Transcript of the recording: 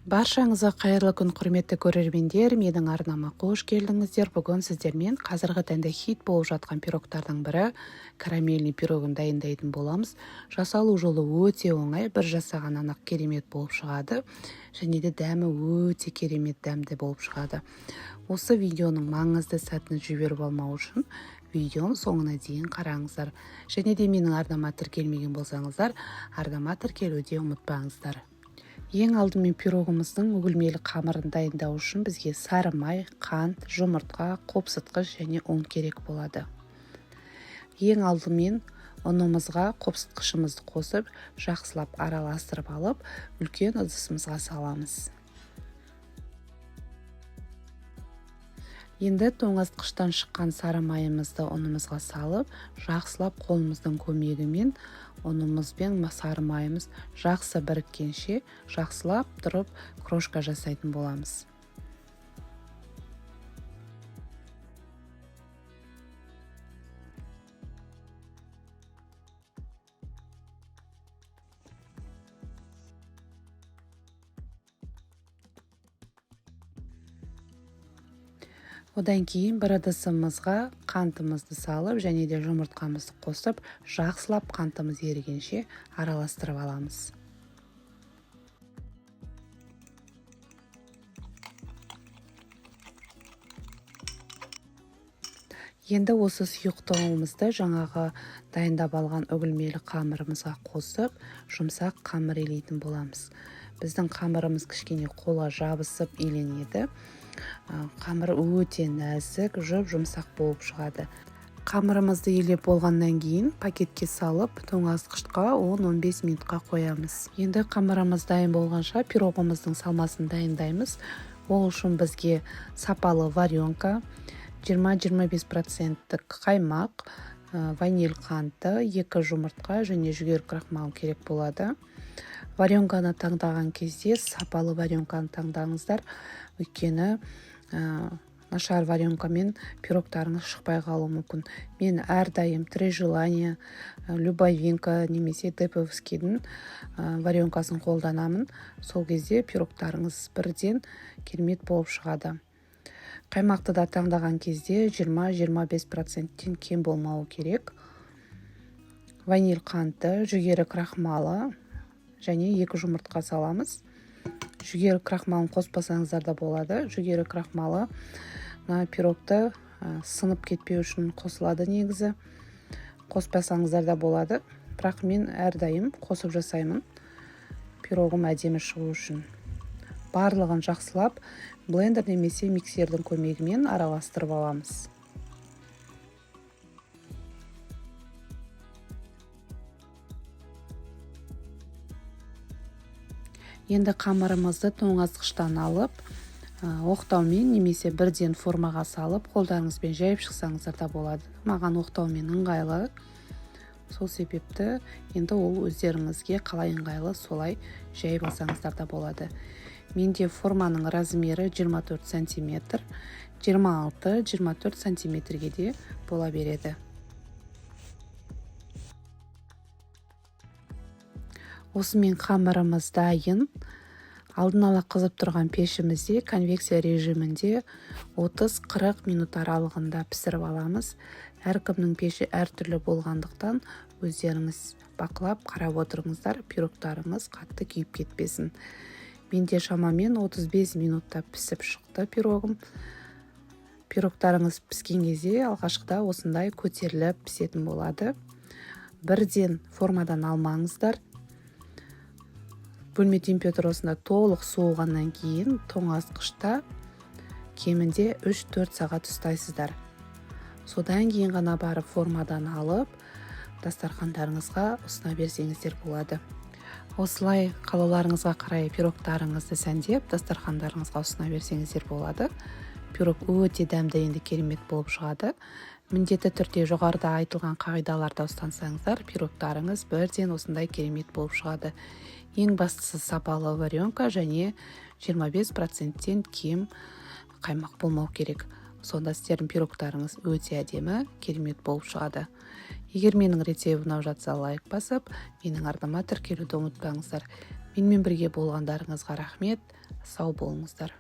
Баршаңызға қайырлы күн, құрметті көрермендер! Менің арнама қош келдіңіздер. Бүгін сіздермен қазіргі таңда хит болып жатқан пирогтардың бірі карамельный пирогын дайындайтын боламыз. Жасалу жолы өте оңай, бір жасағаннан ақ керемет болып шығады және де дәмі өте керемет дәмді болып шығады. Осы видеоның маңызды сәтін жіберіп алмау үшін видеоның соңына дейін қараңыздар. Және де менің арнама тіркелмеген болсаңыздар, арнама тіркелуді ұмытпаңыздар. Ең алдымен пирогымыздың үгілмелі қамырын дайындау үшін бізге сары май, қант, жұмыртқа, қопсытқыш және ұн керек болады. Ең алдымен ұнымызға қопсытқышымызды қосып, жақсылап араластырып алып, үлкен ыдысымызға саламыз. Енді тоңазытқыштан шыққан сары майымызды ұнымызға салып, жақсылап қолымыздың көмегімен ұнымыз бен сары майымыз жақсы біріккенше жақсылап тұрып крошка жасайтын боламыз. Одан кейін бір ыдысымызға қантымызды салып және де жұмыртқамызды қосып, жақсылап қантымыз ерігенше араластырып аламыз. Енді осы сұйықтығымызды жаңағы дайындап алған үгілмелі қамырымызға қосып, жұмсақ қамыр илейтін боламыз. Біздің қамырымыз кішкене қолға жабысып иленеді. Қамыр өте нәзік, жұп-жұмсақ болып шығады. Қамырымызды илеп болғаннан кейін пакетке салып, тоңазытқышқа 10-15 минутқа қоямыз. Енді қамырымыз дайын болғанша пирогымыздың салмасын дайындаймыз. Ол үшін бізге сапалы варенка, 20-25% қаймақ, ваниль қанты, 2 жұмыртқа және жүгері крахмалы керек болады. Варенканы таңдаған кезде сапалы варенканы таңдаңыздар, өйткені нашар варенкамен пирогтарыңыз шықпай қалуы мүмкін. Мен әрдайым Три желания, Любовинка немесе Деповскийдің варенкасын қолданамын. Сол кезде пирогтарыңыз бірден керемет болып шығады. Қаймақты да таңдаған кезде 20-25% кем болмауы керек. Ваниль қанты, жүгері крахмалы және 2 жұмыртқа саламыз. Жүгері крахмалын қоспасаңыздар да болады. Жүгері крахмалы мына пирогты сынып кетпеу үшін қосылады негізі. Қоспасаңыздар да болады, бірақ мен әрдайым қосып жасаймын, пирогым әдемі шығу үшін. Барлығын жақсылап блендер немесе миксердің көмегімен араластырып аламыз. Енді қамырымызды тоңазытқыштан алып, оқтаумен немесе бірден формаға салып, қолдарыңызбен жайып шықсаңыздар да болады. Маған оқтаумен ыңғайлы. Сол себепті енді ол өздеріңізге қалай ыңғайлы, солай жайып алсаңыздар да болады. Менде форманың размері 24 сантиметр, 26-24 сантиметрге де бола береді. Осымен қамырымыз дайын. Алдын ала қызып тұрған пешімізде конвекция режимінде 30-40 минут аралығында пісіріп аламыз. Әркімнің пеші әртүрлі болғандықтан өздеріңіз бақылап қарап отырыңыздар, пирогтарыңыз қатты күйіп кетпесін. Менде шамамен 35 минутта пісіп шықты пирогым. Пирогтарыңыз піскен кезде алғашқыда осындай көтеріліп пісетін болады. Бірден формадан алмаңыздар. Бөлме температурасында толық суығаннан кейін тоңазытқышта кемінде 3-4 сағат ұстайсыздар. Содан кейін ғана барып формадан алып, дастархандарыңызға ұсына берсеңіздер болады. Осылай қалаларыңызға қарай пирогтарыңызды сәндеп, дастархандарыңызға ұсына берсеңіздер болады. Пирог өте дәмді, енді керемет болып шығады. Міндетті түрде жоғарыда айтылған қағидаларды ұстансаңыздар, пирогтарыңыз бірден осындай керемет болып шығады. Ең бастысы сапалы варенка және 25% кем қаймақ болмау керек. Сонда сіздердің пирогтарыңыз өте әдемі, керемет болып шығады. Егер менің рецебім ұнап жатса, лайк басып, менің арнама тіркелуді ұмытпаңыздар. Менімен бірге болғандарыңызға рахмет, сау болыңыздар.